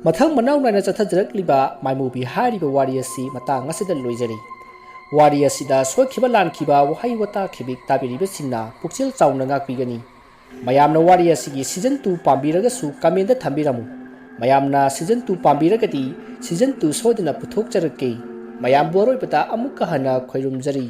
ꯃꯊꯪ ꯃꯅꯥꯎ ꯅꯥꯏꯅ ꯆꯠꯊꯖꯔꯛꯂꯤꯕ ꯃꯥꯏꯃꯨꯕꯤ ꯍꯥꯏꯔꯤꯕ ꯋꯥꯔꯤ ꯑꯁꯤ ꯃꯇꯥꯡ ꯑꯁꯤꯗ ꯂꯣꯏꯖꯔꯤ꯫ ꯋꯥꯔꯤ ꯑꯁꯤꯗ ꯁꯣꯏꯈꯤꯕ ꯂꯥꯟꯈꯤꯕ ꯋꯥꯍꯩ ꯋꯥꯇꯥ ꯈꯤꯕꯤꯛ ꯇꯥꯕꯤꯔꯤꯕꯁꯤꯡꯅ ꯄꯨꯛꯆꯦꯜ ꯆꯥꯎꯅ ꯉꯥꯛꯄꯤꯒꯅꯤ꯫ ꯃꯌꯥꯝꯅ ꯋꯥꯔꯤ ꯑꯁꯤꯒꯤ season two ꯄꯥꯝꯕꯤꯔꯒꯁꯨ comment ꯊꯝꯕꯤꯔꯝꯃꯨ꯫ ꯃꯌꯥꯝꯅ season two ꯄꯥꯝꯕꯤꯔꯒꯗꯤ season two ꯁꯣꯏꯗꯅ ꯄꯨꯊꯣꯛꯆꯔꯛꯀꯦ꯫ ꯃꯌꯥꯝꯕꯨ ꯑꯔꯣꯏꯕꯗ ꯑꯃꯨꯛꯀ ꯍꯟꯅ ꯈꯣꯏꯔꯨꯝꯖꯔꯤ꯫